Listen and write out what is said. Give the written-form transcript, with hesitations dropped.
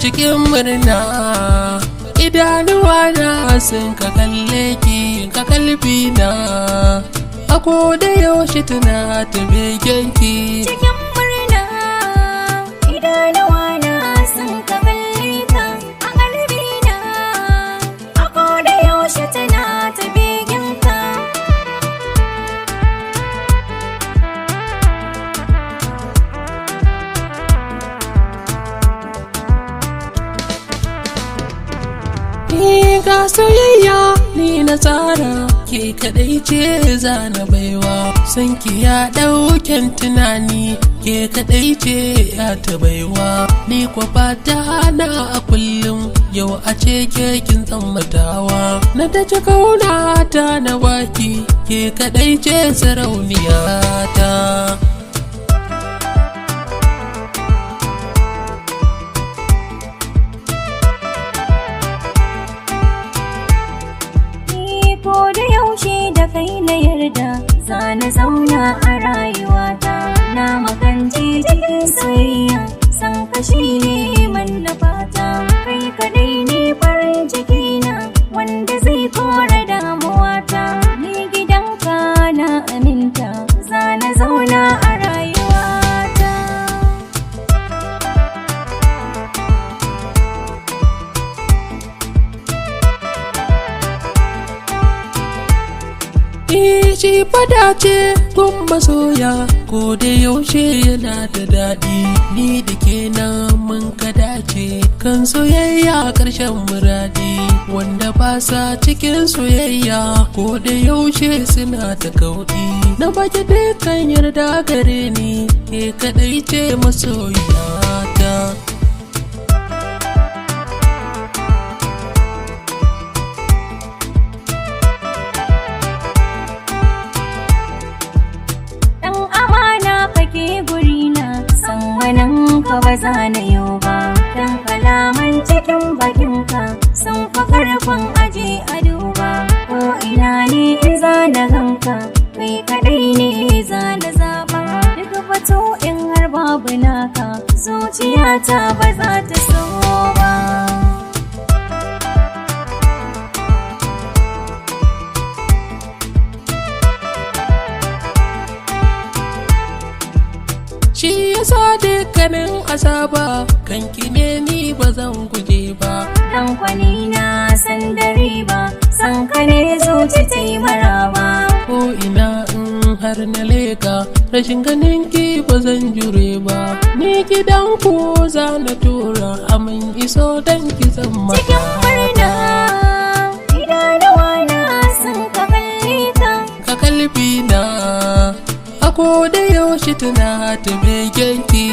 Cikin murna idanuwa na sun ka kalle ki, ka kalbi na a da yaushe tana ta begenki. Cikin murna idanuwa na sun ka kalle ka, a kalbi na a da yaushe tana ta begenka. Ni ga soyayya ni na tsara, ke kadai ce za na baiwa. San ki ya dauken tunani, ke kadai ce ya ta baiwa. Ni kwa fata na a kullum yau a ce ke kin tsammatawa. Na ta ci kauna ta na baki, ke kadai ce sarauniya ta. Ko da yaushe da kai na yarda, za na zauna a rayuwata. Na makance cikin soyayya, san kashi ne manufata. Kai kadai ne farin ciki na, wanda zai kore damuwata. Ni gidanka na aminta, za na zauna a rayuwata. Shi fada ce gun masoya, ko da yaushe yana da daɗi. Ni da ke nan mun ka dace kan soyayya, ƙarshen muradi. Wanda ba sa cikin soyayya, ko da yaushe suna ta kauɗi. Na baki dukkan yarda gare ni, ke kaɗai ce masoyata. Dan amana kake gurina, san wanan ka ba za na yau ba. Dan kalaman cikin bakinka sun fi karfin aje a duba. Ko ina ne in za na ganka, kai kadai ne za na zaba. Duk batu in har babu naka, zuciyata ba za ta so ba. Shi yasa dukkanin azaba kanki ne, ni ba zan guje ba. Dan kwani na san da riba, san ka ne zuci ta yi maraba. Ko ina in har na leka, rashin ganin ki ba zan jure ba. Ni gidan ku za na tura amin iso dan ki zan Cikin murna idanuwa na sun ka kalle ka, ka kalbi na a ko da yaushe tana ta begenki.